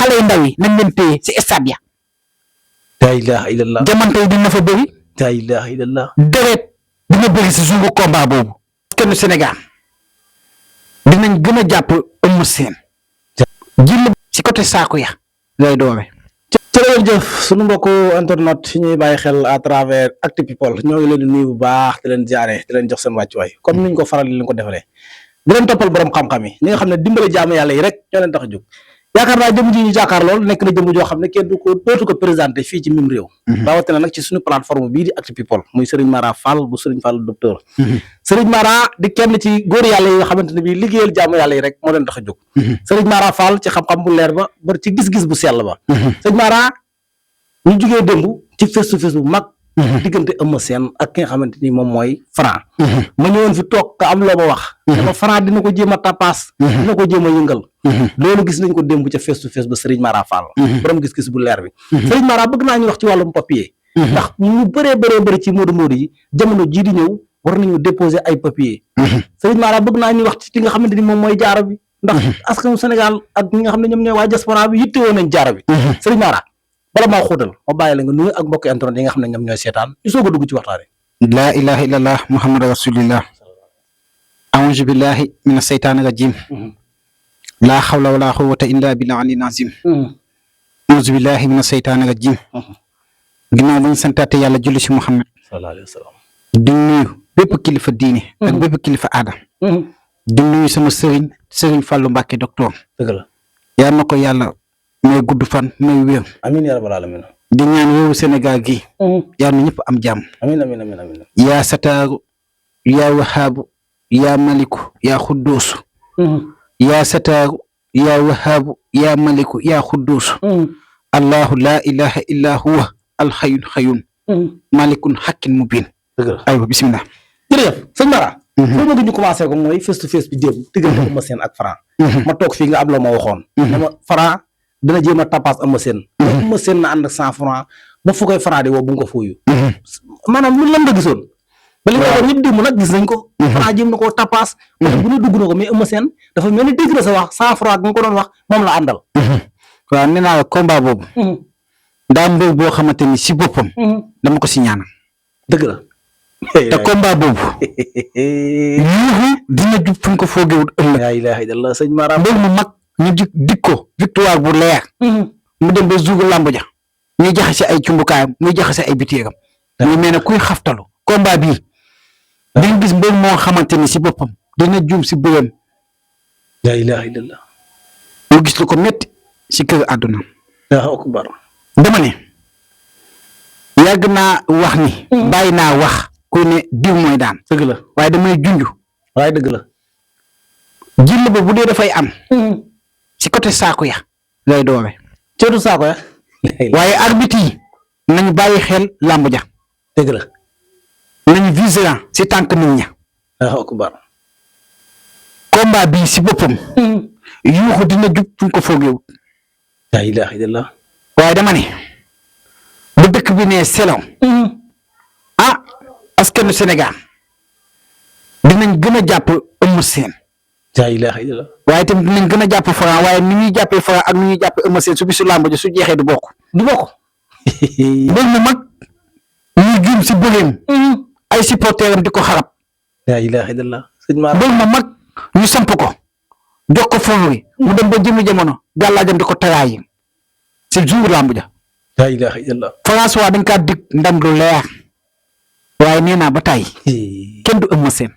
xale yu ndaw yi nañ leen téye si stade ya. la ilaha illallah. jamante yi dina fa bëri. la ilaha illallah. deret dina bëri si suñu combat boobu. kenn Sénégal dinañ gën a jàpp Eumeu Sène. jël si côté saako ya lay doome. jërëjëf sunu mbokku internet ñuy bàyyi xel à travers Actu People ñoo ngi leen di nuyu bu baax di leen jaare di leen jox seen wàccuwaay comme niñ ko faral di leen ko defalee di leen toppal borom xam-xam yi ñi nga xam ne dimbale jaamu yàlla yi rek ñoo leen tax a jóg yaakaar naa jëm ji ñu jàkkaar lool nekk na jëm joo xam ne kenn dootu ko présenté fii ci mim réew rawatina nag ci suñu plateforme bii di Actu People muy Serigne Mara Fall bu Serigne Fall docteur Serigne Mara di kenn ci góor yàlla yi nga xamante ne bii liggéeyal jaamu yàlla yi rek moo leen tax a jóg Serigne Mara Fall ci xam-xam bu leer ba ba ci gis-gis bu sell ba Serigne Mara ñu jugee démb ci face to face bu mag diggante Eumeu Sène ak ki nga xamante ni moom mooy Franc ma ñëwoon fi toog ka am loo ma wax dama Franc dina ko jéem a tapaas dina ko jéem a yëngal loolu gis nañ ko démb ca face to face ba Serigne Mara Fall borom gis-gis bu leer bi Serigne Mara bëgg naa ñu wax ci wàllum papier ndax ñu bëree ci moodu yi jamono jii di ñëw war nañu déposer ay papier Serigne Mara bëgg naa ñu wax ci li nga xamante ni moom mooy jaaro bi ndax askanu Sénégal ak ñi nga xam ne ñoom ñooy waa diaspora bi yitte woon nañ jaaro bi Serigne Mara bala maa xóotal ma bàyyi la nga nuyu ak mbokki internet yi nga xam ne ñoom ñooy seetaan ñu soog a dugg ci waxtaane laa ilaha illallah muhammad rasulillah a'uuzu billahi mina seytaani rajim laa xawla wala quwwata illa billahi ali nazim a'uuzu billahi mina seytaani rajim ginnaaw bañ santaate yàlla julli si muhammad sallallahu alayhi wa sallam di nuyu bépp kilifa diine ak bépp kilifa aada di nuyu sama sëriñ Fallou Mbacke docteur dëgg la yaa na ko yàlla may gudd fan may wér amiin yaa rabbal alamin di ñaan réewu Sénégal gi yaa na ñëpp am jàmm amiin yaa sataaru yaa wahaabu yaa maliku yaa xuddoosu yaa sataaru yaa wahaabu yaa maliku yaa xuddoosu allahu laa ilaha illa huwa alxayul xayun malikun xakkin mubin aywa bismillah jërëjëf sëñ Mara foo bëgg ñu commencé ko mooy face to face bi démb diggante Eumeu Sène ak Franc ma toog fii nga am loo ma waxoon dama Franc dana jéem a tapas Eumeu Sène Eumeu Sène na ànd ak 100 francs ba fu koy Franc di woo bu nga ko fuuyu maanaam lu lan nga gisoon ba li nga waxoon ñëpp démb nag gis nañ ko Franc jéem na koo tapas bu ne dugg na ko mais Eumeu Sène dafa mel ni dégg na sa wax 100 francs nga ko doon wax moom la àndal waaw nee naa la combat boobu daa mbir boo xamante ni si boppam dama ko si ñaanal dëgg la te combat boobu yuuxu dina jub fu ñu ko foogewul ëllëg la ilaha illallah sëñ Mara mbir mu mag ñu dik ko victoire bu leer mu dem ba zuugu làmb ja ñuy jaxase ay cumbukaayam muy jaxase ay bitéeram ñu mel ne kuy xaftalu combat bii dañ gis mbir moo xamante ni si boppam dina juum si bëgam la ilaha illallah mu gis lu ko métti si kër àdduna Allahu akbar dama ne yàgg naa wax ni bàyyi naa wax ku ne diw mooy daan dëgg la waaye damay junj waaye dëgg la jël ba bu dee dafay am si côté saako ya lay doome ceetu saako ya waaye arbitre yi nañu bàyyi xel làmb ja dëgg la nañu vigilant si tànk nit ña Allahu akbar combat bii si boppam yuuxu dina jub fu ñu ko foogewut la ilaha illallah waaye dama ne bu dëkk bi ne selon askanu Sénégal dinañ gën a jàpp Eumeu Sène la ilaha illallah waaye tamit dinañ gën a jàpp Franc waaye ni ñuy jàppee Franc ak ni ñuy jàppee Eumeu Sène su bisu làmb ji su jeexee du bokk mbir mu mag ñuy juum si bëreem ay supporteram di ko xarab la ilaha illallah sëñ Mara mbir mu mag ñu samp ko jox ko favori mu dem ba jëmi jamono gàllaajam di ko taraayi si jour làmb ja la ilaha illallah François dañ kaa dig ndam lu leer waaye nee naa ba tey kenn du Eumeu Sène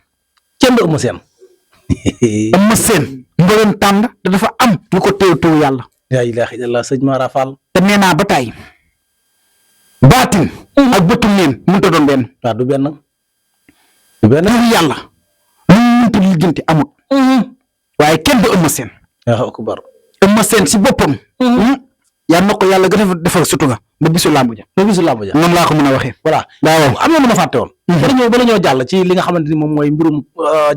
Eumeu Sène mbërëm tànn te dafa am lu ko téew yàlla la ilaha illallah sëñ Mara Fall te nee naa ba tey baatin ak bëtu neen mënut a doon benn waaw du benn téew yàlla lu mu mënta lijjanti amut waaye kenn du Eumeu Sène Allahu akbar Eumeu Sène si boppam yàlla na ko yàlla gën a defal sutura ba bisu làmb ja noonu laa ko mën a waxee voilà waaw am na lu ma fàtte woon bala ñoo jàll ci li nga xamante ni moom mooy mbirum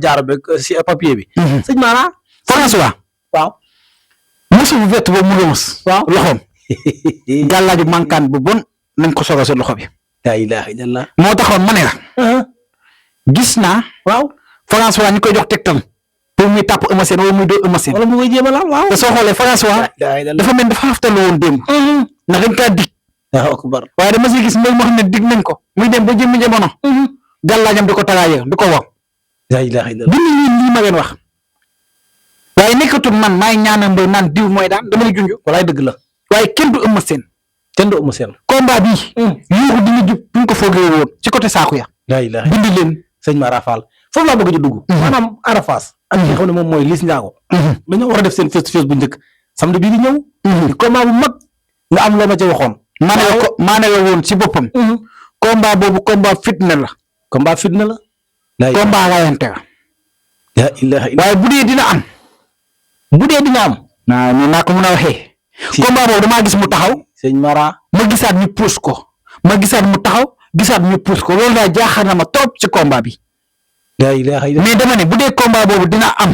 jaaro beeg si papier bi sëñ Mara François waaw mosu bu vett boobu mu lëmas waaw loxoom gàllaaju mankaan bu bon nañ ko soga sa loxo bi la ilaha illallah moo taxoon ma ne la gis naa waaw François ñu koy jox tegtal pour muy tàpp Eumeu Sène wala muy doo Eumeu Sène. wala mu koy jéem a laal waaw. te soo xoolee François dafa mel dafa xaftaloo woon démb. ndax dañ kaa dig. waaw akbar. waaye dama si gis mbir moo xam ne dig nañ ko muy dem ba jëmmi jamono. gàllaajam di ko tagaayee di ko wax. la ilaha illallah. du lii ma leen wax. waaye nekkatul man maay ñaanal mbër naan diw mooy daan dama lay junj. walaay dëgg la. waaye kenn du Eumeu Sène. kenn du Eumeu Sène. combat bii. yuuxu dina jub bu ñu ko foogee woon ci côté saako ya. la ilaha bindi leen. sëñ Mara Fall foofu laa bëgg a dugg. maanaam Arafas. ak ñi nga xam ne moom mooy Liss Ndiago. dañoo war a def seen face to face bu njëkk. samedi bii di ñëw. combat bu mag. nga am loo ma ca waxoon. maane la woon ci boppam. combat boobu combat fitna la. combat fitna la. combat rayante la. la ilaha illallah. waaye bu dee dina am. naa ko mën a waxee. combat boobu damaa gis mu taxaw. sëñ Mara. ma gisaat ñu puus ko. ma gisaat mu taxaw gisaat ñu puus ko loolu daal jaaxal na ma trop ci combat bi. la ilaha illallah. mais dama ne bu dee combat boobu dina am.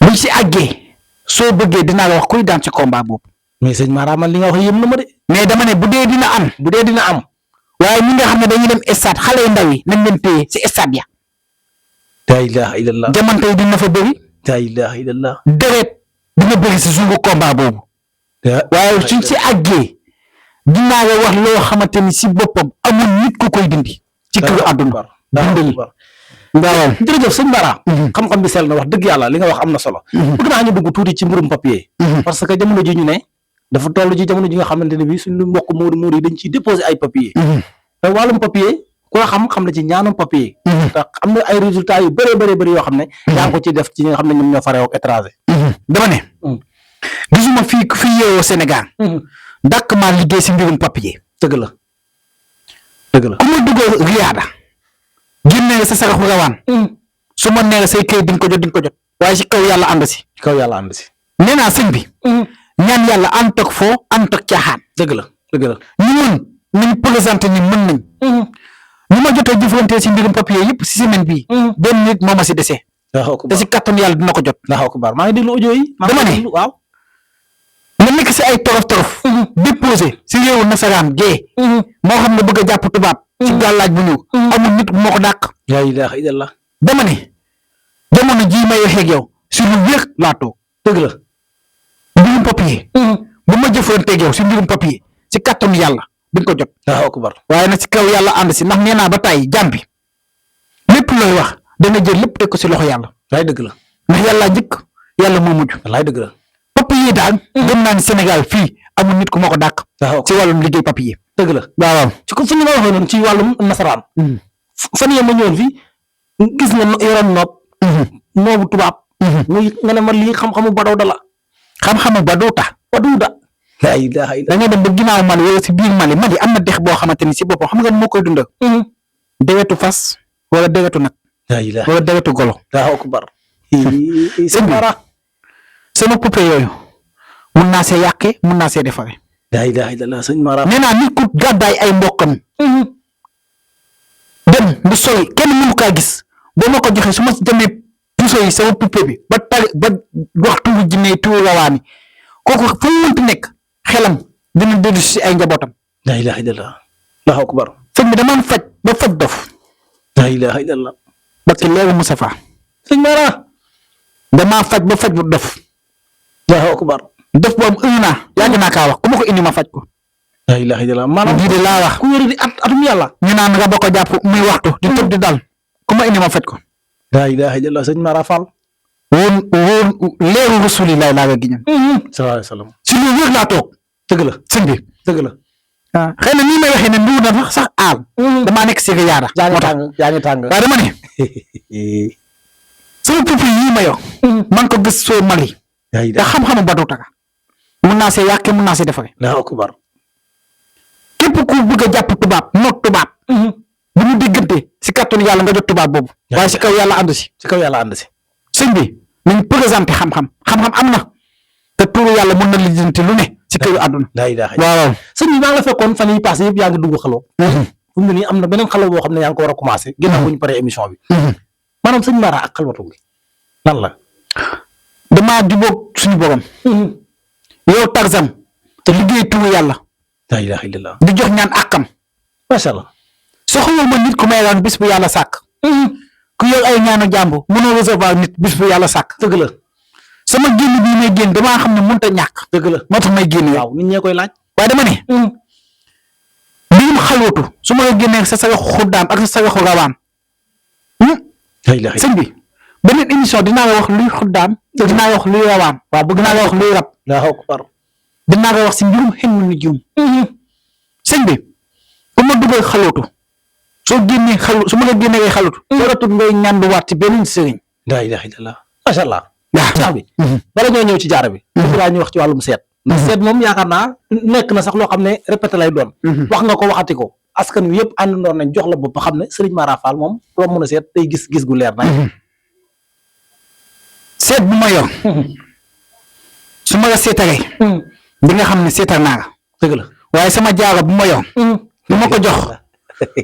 buñ si àggee soo bëggee dinaa la wax kuy daan ci combat boobu. mais sëñ Mara man li nga wax yëm na ma de. mais dama ne bu dee dina am. waaye ñi nga xam ne dañuy dem stade xale yu ndaw yi nañ leen téye ci stade ya. la ilaha illallah. jamante yi dina fa bëri. la ilaha illallah. deret dina bëri si suufu combat boobu. waaye suñ si àggee dinaa la wax loo xamante ni si boppam amul nit ku koy dindi. ci këru àdduna. dindi waaw jërëjëf sëñ Mara. xam-xam bi sell na wax dëgg yàlla li nga wax am na solo. bëgg naa ñu dugg tuuti ci mbirum papier. parce que jamono ji ñu ne dafa toll ci jamono ji nga xamante ne bii suñu mbokk muur yi dañ ciy déposer ay papier. te wàllum papier ku la xam na ci ñaanum papier. te am na ay résultats yu bëri yoo xam ne. yaa ngi ko ci def ci ñi nga xam ne ñoom ñoo faree ak étranger. dama ne. gisuma fii yeewoo Sénégal. dàq maa liggéey si mbirum papier. dëgg la. ku ma duggoo riyaada. génne sa saraxu rawaan. su ma nee say këyit di nga ko jot. waaye si kaw yàlla ànd si. nee naa sëñ bi. ñaan yàlla ànd ak foo ànd ak caaxaan. dëgg la. ñu nañ présenté ni mën nañ. ñu ma jotee jëflante si mbirum papier yëpp si semaine bii. benn nit moo ma si dese. te si kattan yàlla dina ko jot. maa ngi déglu audio yi. dama ne waaw. nga nekk si ay torof. déposé si réewu nasaraan gee. moo xam ne bëgg a jàpp tubaab. ci gàllaaj bu ñëw. amul nit moo ko dàq. la ilaha illallah. dama ne jamono jii may waxee ak yow si lu wér laa toog. dëgg la. mbirum papier. bu ma jëflanteeg yow si mbirum papier si kattanu yàlla di nga ko jot. waaye nag si kaw yàlla ànd si ndax nee naa ba tàyyi jàmbi lépp looy wax dana jël lépp teg ko si loxo yàlla. wallaay dëgg la. ndax yàlla njëkk yàlla moo mujj. wallaay dëgg la. papier daal. gëm naa ni Sénégal fii amul nit ku moo ko dàq. si wàllum liggéey papier. dëgg la. waaw. ci ko fu ñu ma waxee noonu ci wàllum nasaraan. fan yee ma ñëwoon fi gis nga yoroon nopp. noobu tubaab. muy nga ne ma lii xam-xamu badawda la. xam-xamu badawda. la ilaha illallah. da ngay dem ba ginnaaw Mali wala si biir Mali am na dex boo xamante ni si boppam xam nga moo koy dundal. dewetu fas wala dewetu nag. wala dewetu golo. Allahu akbar. sëñ Mara. sama poupée yooyu mun naa see yàqee mun naa see defaree. la ilaha illallah sëñ Mara. nee naa nit ku gàddaay ay mbokkam. dem du sori kenn mënu kaa gis boo ma ko joxee su ma demee puso yi sama poupée bi ba waxtu wu jinne tuuru rawaani kooku fu mu mënti nekk xelam dina dellu si ay njabootam. la ilaha illallah. Allahu akbar. sëñ bi damaa faj ba faj dof. la ilaha illallah. parce que léegi Moustapha. sëñ Mara. damaa faj ba faj bu dof. Allahu akbar. dof boobu yàgg naa kaa wax ku ma ko indi ma faj ko. la ilaha illallah maanaam lii de laa wax. ku wér di atum yàlla. ñu naan nga ba ko jàpp muy waxtu. di tëb di dal ku ma indi ma faj ko. la ilaha illallah sëñ Mara Fall. woon leeru rasulillahi laa nga giñam. sallallahu alayhi wa sallam. si lu wér laa toog. dëgg la sëñ bi dëgg la. xëy na nii may waxee ne nduur na sax aal. damaa nekk si yaada. yaa ngi tàng. waaye dama ne. sama pupi yii ma yor. man ko gis soo Mali. te xam-xamu badu taga. mun naa see yàqee mun naa see defaree. Allahu akbar. képp ku bëgg a jàpp tubaab noot tubaab. bu ñu diggante si kattanu yàlla nga jot tubaab boobu. waaye si kaw yàlla ànd si. ci kaw yàlla ànd si. sëñ bi nañ présenté xam-xam am na te tuuru yàlla mun na lijjanti lu ne si këru àdduna. waaw sëñ bi maa ngi la fekkoon fan yii passé yëpp yaa ngi dugg xaloo. fu mu ne nii am na beneen xaloo boo xam ne yaa ngi ko war a commencé. ginnaaw bu ñu paree émission bi. maanaam sëñ Mara ak xalwatu gi lan la. damaa jubóog suñu borom. yow Tarzan te liggéey tuuru yàlla. la ilaha illallah. di jox ñaan àkkam. macha allah. soxla ma nit ku may daan bis bu yàlla sàkk. ku yor ay ñaanu jàmbur mënoo recevoir nit bis bu yàlla sàkk. dëgg la sama génn bii may génn damaa xam ne mënut a ñàkk. dëgg la moo tax may génn. waaw nit ñee koy laaj. waaye dama ne. mbirum xalwatu su ma la génnee sa sagaxu xuddaam ak sa sagaxu rawaan. sëñ bi beneen émission dinaa la wax luy xuddaam. dinaa la wax luy rawaan. waaw bëgg naa la wax luy rab. dinaa la wax si mbirum xilmu nujum. sëñ bi ku ma dugal xalwatu soo génnee xalu su ma la génnee xalwatu. dooratul ngay ñanduwaat ci beneen sëriñ. laa ilaaha illallah macha allah. waaw bi bala ñoo ñëw ci jaara bi. dëgg laa ñuy wax ci wàllum seet. ndax seet moom yaakaar naa nekk na sax loo xam ne répété lay doon. wax nga ko waxati ko askan wi yëpp àndandoon nañ jox la bopp xam ne Serigne Mara Fall moom loo mën a seet tey gis gu leer nañ. seet bu ma yor. su ma la seetalee. di nga xam ne seetal naa la. dëgg la waaye sama jaaro bu ma yor. du ma ko jox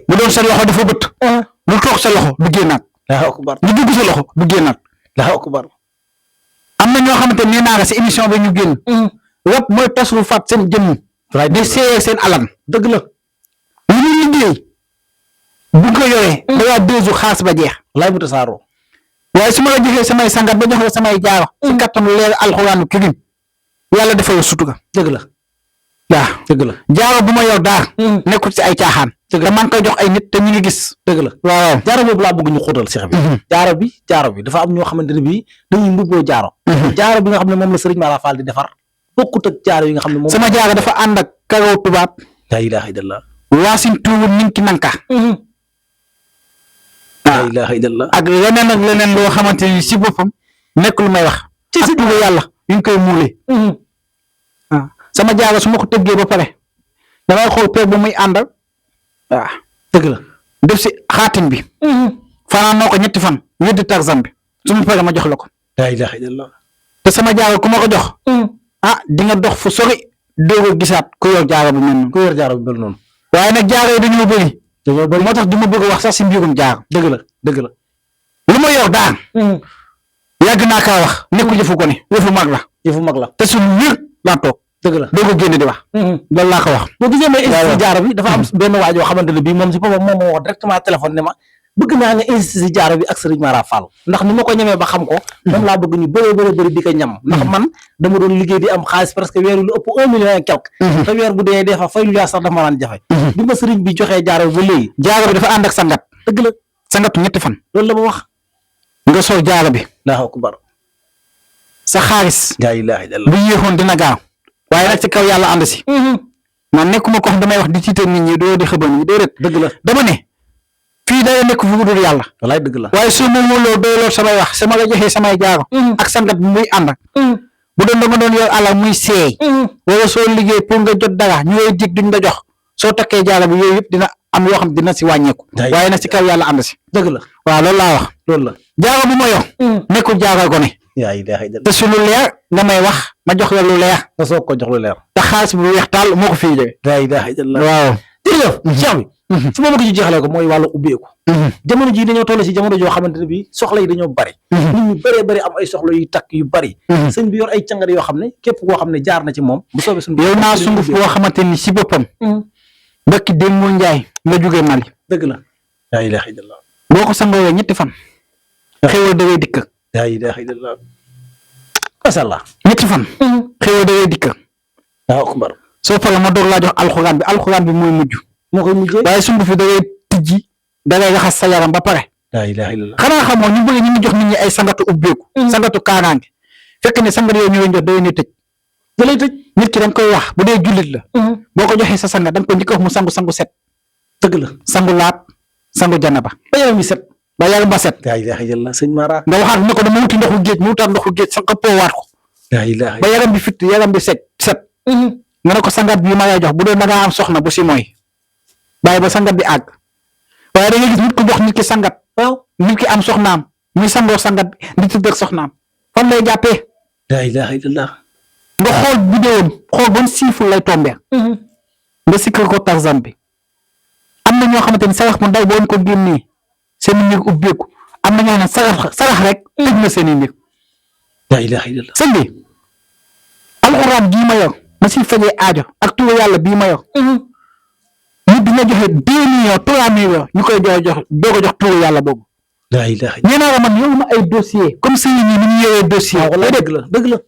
bu doon sa loxo dafa bët. lu toog sa loxo du génnaat. lu dugg sa loxo du génnaat. am na ñoo xamante ne nee naa la si émission bi ñu génn. rab mooy tasru faat seen jëmm. di seeyee seen alam. dëgg la li ñuy liggéey bu ko yoree. da ngaa 2 jours xaas ba jeex. laay mu tasaaroo. waaye su ma la joxee samay sangat ba jox la samay jaaro. si kattan leer alxuraanu karim yàlla defal la sutura. dëgg la waaw dëgg la jaaro bu ma yor daar. nekkul si ay caaxaan. dëgg la maa ngi koy jox ay nit te ñu ngi gis. dëgg la waaw jaaro boobu laa bëgg ñu xóotal seex bi. jaaro bi dafa am ñoo xamante ne bii dañuy mbubboo jaaro. jaaro bi nga xam ne moom la Serigne Mara Fall di defar bokkut ak jaaro yi nga xam ne moom. sama jaaro dafa ànd ak karaw tubaab. laa ilaaha illallah. waasin tuubu ninki nanka. laa ilaaha illallah. ak leneen loo xamante ni si boppam nekk lu may wax. ci si tuubu yàlla yu ñu koy muulee. waaw sama jaaro su ma ko tëggee ba pare damay xool peeg ba muy àndal. waaw dëgg la def si xaatim bi. fanaan noo ko 2 fan weddi tarzan bi su ma paree ma jox la ko. laa ilaaha illallah. te sama jaaro ku ma ko jox. di nga dox fu sori doog a gisaat ku yor jaaro bu mel noonu. ku yor jaaro bu mel noonu. waaye nag jaaro yi dañoo bëri. moo tax du ma bëgg a wax sax si mbirum jaaro. dëgg la dëgg la. lu ma yor daan. yàgg naa kaa wax nekkul yëfu ko ne yëfu mag la. yëfu mag la te suñu wér laa toog. dëgg la doo ko génne di wax. loolu laa ko wax. boo gisee may insisté si jaaro bi dafa am benn waaj yoo xamante ne bii moom si boppam moom moo wax directement téléphone ne ma bëgg naa nga insisté si jaaro bi ak Serigne Mara Fall ndax ni ma ko ñemee ba xam ko. moom laa bëgg ñu bëri di ko ñam. ndax man dama doon liggéey di am xaalis presque weer lu ëpp 1 million et quelque. te weer bu dee fa fay lu yaa sax dafa ma naan jafe. bi ma Serigne bi joxee jaaro bi ba léegi. jaaro bi dafa ànd ak sangat. dëgg la sangatu 2 fan. loolu la ma wax. nga sol jaaro bi. Allahu akbar. sa xaalis. laa ilaaha illallah. bu yéexoon dina gaaw. waaye nag ci kaw yàlla ànd si. man nekkuma ko xam damay wax di tiital nit ñi doo di xëban ñi déedéet. dëgg la dama ne fii day nekk fu dul yàlla. walaay dëgg la. waaye su ma mënuloo doyloo samay wax sama la joxee samay jaaro. ak sangat bi muy ànd. bu doon dama doon yor àll muy seey. wala soo liggéey pour nga jot dara ñu lay dig duñ la jox soo takkee jaaro bi yooyu yëpp dina am yoo xam dina si wàññeeku. waaye nag ci kaw yàlla ànd si. dëgg la waaw loolu laa wax. loolu la jaaro bu ma yor. nekkul jaaro gone. yaa ilaaha illallah. te su lu leer nga may wax ma jox la lu leer. nga soog ko jox lu leer. te xaalis bu weex taal moo ko fii jógee. laa ilaaha illallah. waaw. jërëjëf. Cheikh bi. su ma bëgg ci jeexalee ko mooy wàllu ubbeeku. jamono jii dañoo toll si jamono joo xamante ne bii soxla yi dañoo bari. nit ñu bëree am ay soxla yu takk yu bari. sëñ bi yor ay càngat yoo xam ne képp koo xam ne jaar na ci moom. bu soobee suñu yow naa sunguf boo xamante ni si boppam. mbokki démb Njaay nga jógee Mali. dëgg la. laa ilaaha illallah. boo ko sangoo 2 fan. xéwal da ngay dikk. laa ilaaha illallah. macha allah. 2 fan. xéwal da ngay dikk. waaw akbar. soo paree ma doog laa jox alxuraan bi mooy mujj. moo koy mujjee. waaye sunguf bi da ngay tijji da ngay raxas sa yaram ba pare. laa ilaaha illallah. xanaa xamoo ñu bëri ñu ngi jox nit ñi ay sangatu ubbeeku. sangatu kaaraange fekk ne sangat yooyu ñu leen jox da leen tëj. da lay tëj nit ki da nga koy wax bu dee jullit la. boo ko joxee sa sangat da nga ko njëkk a wax mu sangu set. dëgg la sangu laab sangu janaba. ba yaram bi set. ba yaram ba set. laa ilaaha illallah sëñ Mara. nga waxaat ne ko dama wuti ndoxu géej mu wutaat ndoxu géej sa nga poowaat ko. laa ilaaha ba yaram bi fit yaram bi set. nga ne ko sangat bii ma lay jox bu dee da ngaa am soxna bu si mooy bàyyi ba sangat bi àgg waaye da ngay gis nit ku jox nit ki sangat. waaw nit ki am soxnaam muy sangoo sangat bi di tëdd ak soxnaam fan lay jàppee. laa ilaaha illallah. nga xool vidéo xool ban siiful lay tombé. nga sikkal ko tarzan bi. am na ñoo xamante ni sarax mu ndaw boo ko génnee seen i mbir ubbeeku am na ñoo xam ne sarax rek. tëj na seen i mbir. laa ilaaha illallah. sëñ bi alxuraan bii ma yor ma si fajee aajo ak turu yàlla bii ma yor. nit dina joxe 2 millions 3 millions ñu koy jox turu yàlla boobu la ilaha nee naa la man yow ma ay dossier comme sëñ ni ñu yoree dossier. wala dëgg la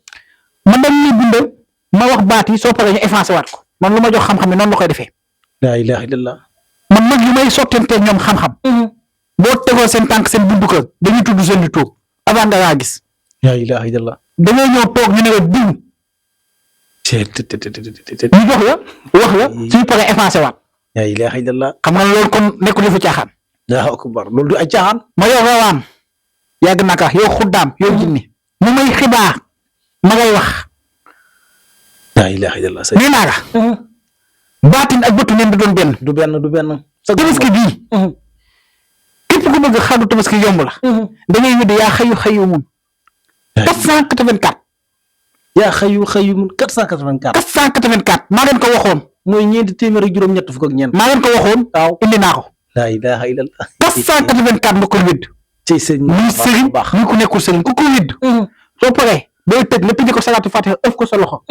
man dañ ñuy bindal ma wax baat yi soo paree ñu effacé waat ko man lu ma jox xam-xam ne noonu la koy defee. la ilaha illallah. man nag yu may sottante ñoom xam-xam. boo tegoo seen tànk seen buntu kër dañuy tudd seen di toog avant da ngaa gis. la ilaha illallah. dañoo ñëw toog ñu ne la diw. ñu jox la wax la suñu paree effacé waat. la ilaha illallah. xam nga loolu kon nekkul fu caaxaan. Allahu akbar loolu du ay caaxaan. ma yow rawaan yàgg na ka yow xuddaam yow jinni mu may xibaar ma ngay wax. la ilaha illallah. nee naa la. baatin ak bëtu neen da doon benn. du benn. tabaski bii. képp ku bëgg xaru tabaski yomb la. da ngay wéddi yaa xayu mun. 484. yaa xayu mun 484. 484 maa leen ko waxoon. mooy ñeenti téeméer ak juróom-ñett fukk ak ñeent. maa leen ko waxoon. waaw indi naa ko. la ilaha illallah. 484 nga ko wédd. ci sëñ muy sëriñ muy ku nekkul sëriñ ku ko wédd. soo paree booy tëj nga tëjee ko salaatu fatiha ëf ko sa loxo.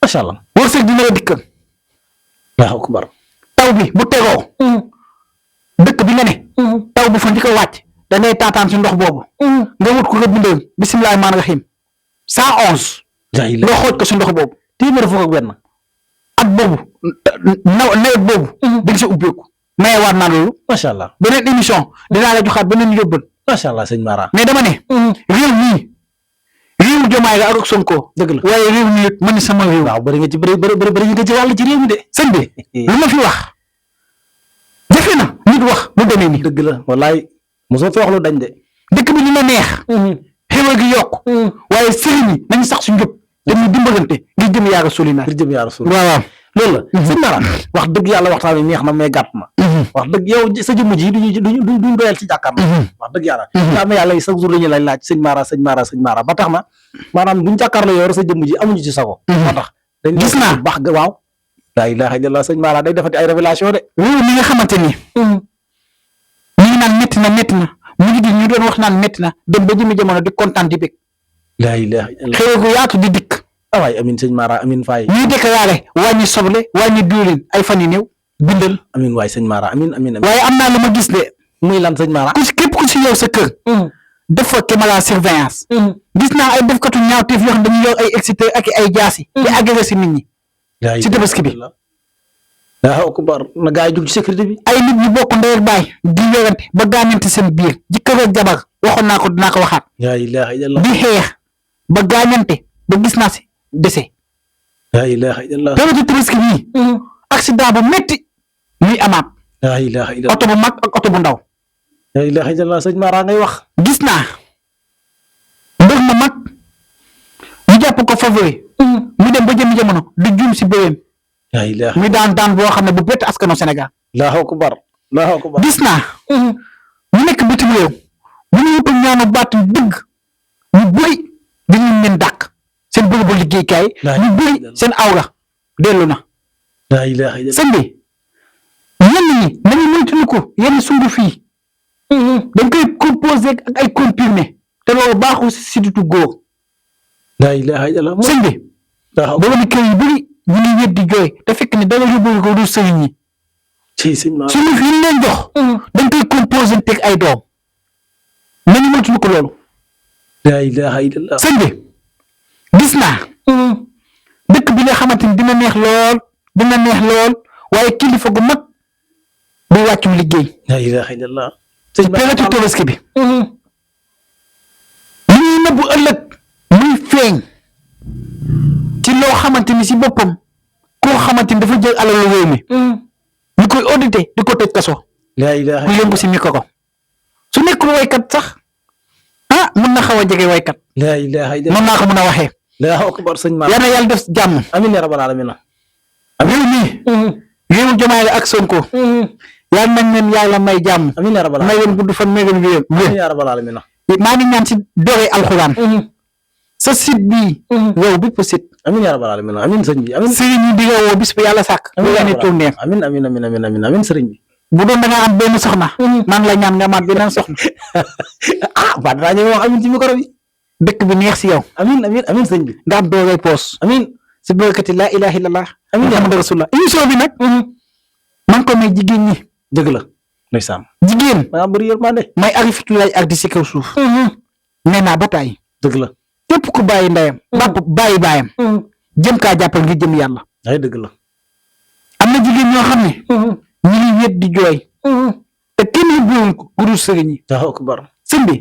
macha allah. wërsëg dina la dikkal. Allahu akbar. taw bi bu tegoo. dëkk bi nga ne. taw bu fa njëkk a wàcc. da ngay taataan si ndox boobu. nga wut ko nga bindal bisimilah maanaam rahim 111. nga xooj ko si ndox boobu. téeméer fukk ak benn. at boobu nawet boobu. di nga si ubbeeku. mayewaat naa loolu. macha allah. beneen émission dinaa la joxaat beneen yóbbal. macha allah sëñ Mara. mais dama ne. réew mii réew Diomaye la ak Sonko. dëgg la waaye réew mi it man sama réew. waaw bëri nga ci wàll ci réew mi de. sëñ bi lu ma fi wax. jafe na nit wax lu demee nii. dëgg la wallaay mosoo fi wax lu dañ de. dëkk bi dina neex. xéwal gi yokk. waaye sëriñ yi nañu sax su njub dañuy dimbalante ngir jëm yaa Rasul naa. ngir jëm yaa Rasul. waaw loolu la. sëñ Mara wax dëgg yàlla waxtaan wi neex na mais gàtt na. wax dëgg yow sa jëmm ji duñu doyal ci jàkkaarloo. wax dëgg yàlla. nga am yàlla yi chaque jour dañuy laaj sëñ Mara ba tax na maanaam buñu jàkkaarloo yow sa jëmm ji amuñu ci sago. moo tax gis naa baax ga waaw. la ilaha illallah sëñ Mara day defati ay révélation de. réew mi nga xamante ni. ñu ngi naan métti na mu ngi di ñu doon wax naan métti na dem ba jëmi jamono di kontaan di bég. la ilaha illallah xëy gu yaatu di dikk. waay amin sëñ Mara amin Faye. ñuy déclaré wàññi soble wàññi diwlin ay fan yu néew bindal. amin waay sëñ Mara amin. waaye am naa lu ma gis de. muy lan sëñ Mara. képp ku si yow sa kër. def fa caméra surveillance. gis naa ay defkatu ñaawteef yoo xam dañuy yor ay excité ak ay jaasi. di agressé si nit ñi. si tabaski bi. Allahu akbar na gaa yi jug ci sécurité bi. ay nit ñu bokk ndey ak baay di yorante ba gaañante seen biir jëkkër ak jabar waxoon naa ko dinaa ko waxaat. la ilaha illallah. di xeex ba gaañante ba gis naa si dese. la ilaha illallah. période tabaski bii. accident bu métti muy amaat. la ilaha illallah. oto bu mag ak oto bu ndaw. la ilaha illallah sëñ Mara ngay wax. gis naa mbir ma mag ñu jàpp ko favori. mu dem ba jëmi jamono di juum si bëyeem. la ilaha muy daan boo xam ne bu bett askanu Sénégal. Allahu akbar. gis naa. ñu nekk bitim réew. bu ñu wutul ñaanu baat dëgg ñu bëri dañu leen dàq seen bërëbu liggéeykaay. ñu bëri seen awra dellu na. la ilaha illallah. sëñ bi ñenn ñi nañu moytandiku yenn sungu fii. dañ koy composé ak ay comprimé te loolu baaxul si sidditu góor. la ilaha illallah. sëñ bi. booba ni kër yu bëri ñu ngi wér di jooy te fekk ni dara yóbbu ko du sëriñ ñi. suñu fi ñu leen jox. dañ koy composé teg ay doom. nañu moytandiku loolu. la ilaha illallah. sëñ bi gis naa. dëkk bi nga xamante ni dina neex lool waaye kilifa gu mag bu wàccum liggéey. la ilaha illallah. sëñ bi période tabaski bi. li ñuy nëbbu ëllëg muy feeñ ci loo xamante ni si boppam koo xamante ni dafa jël alalu réew mi. ñu koy audité di ko tëj kaso. la ilaha mu yëngu si micro su nekkul waykat sax mun na xaw a jege waykat. la ilaha illallah. mën naa ko mën a waxee. Allahu akbar sëñ Mara. yal na yàlla def jàmm. amiin ya rabbal alamin. réew mi. réew Diomaye ak Sonko. yal nañ leen yàlla may jàmm. amiin ya rabbal alamin. may leen gudd fan may leen wér. amiin ya rabbal alamin. maa ngi ñaan si doore alxuraan. sa site bii. wow bi ko site. amiin ya rabbal alamin amiin sëñ bi amiin. sëriñ yi di nga woo bis bu yàlla sàkk. amiin amiin sëriñ bi. bu doon da ngaa am benn soxna. maa ngi la ñaan nga amaat beneen soxna. ba daa ñëw wax amiin ci micro bi. dëkk bi neex si yow. amiin sëñ bi. nga am doole poos. amiin si barkati laa ilaaha illallah. amiin Muhammadu rasulullah émission bi nag. maa ngi ko may jigéen ñi. dëgg la ndeysaan. jigéen teggin da nga bëri yërmande. may arifitulaay ak di si kaw suuf nee naa ba tàyyi dëgg la. képp ku bàyyi ndeyam bàyyi baayam jëm kaa jàppal ngir jëm yàlla ay dëgg la. am na jigéen ñoo xam ne ñu ngi wét di jooy te kenn yóbbuwoon ko gudul sëriñ yi Allahu akbar. sëñ bi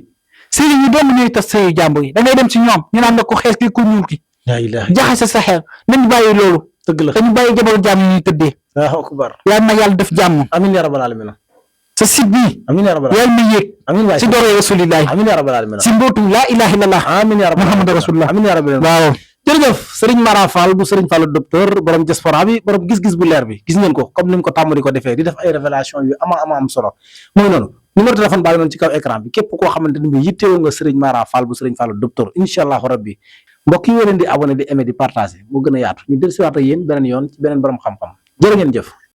sëriñ yi doom ñooy tas sëyu jàmbur yi da ngay dem si ñoom ñu naan la ko xees ki ku ñuul ki la ilaha jaxase sa xel nañu bàyyi loolu dëgg la. dañu bàyyi jabaru jàmm ñuy tëddee Allahu akbar. yàlla na yàlla def jàmm amiin yaa rabbal aalamiin. sa sit bii amiin yaa rabbal aalamiin. yàlla na yéeg amiin waay. si doore rasulillahi amiin yaa rabbal aalamiin. si mbootu laa ilaha illallah amiin yaa rabbal muhammad rasulullah amiin yaa rabbal aalamiin. waaw jërëjëf Serigne Mara Fall bu Serigne Fall docteur borom diaspora bi borom gis-gis bu leer bi gis ngeen ko comme ni mu ko tàmm di ko defee di def ay révélation yu am solo mooy noonu numéro téléphone baa ngi noonu ci kaw écran bi képp koo xamante ni bi yittewoo nga Serigne Mara Fall bu Serigne Fall docteur incha allahu rabbi mbokk yi leen di abonné di aimer di partager moo gën a yaatu ñu dellusiwaat ak yéen beneen yoon ci beneen borom xam-xam jërë ngeen jëf.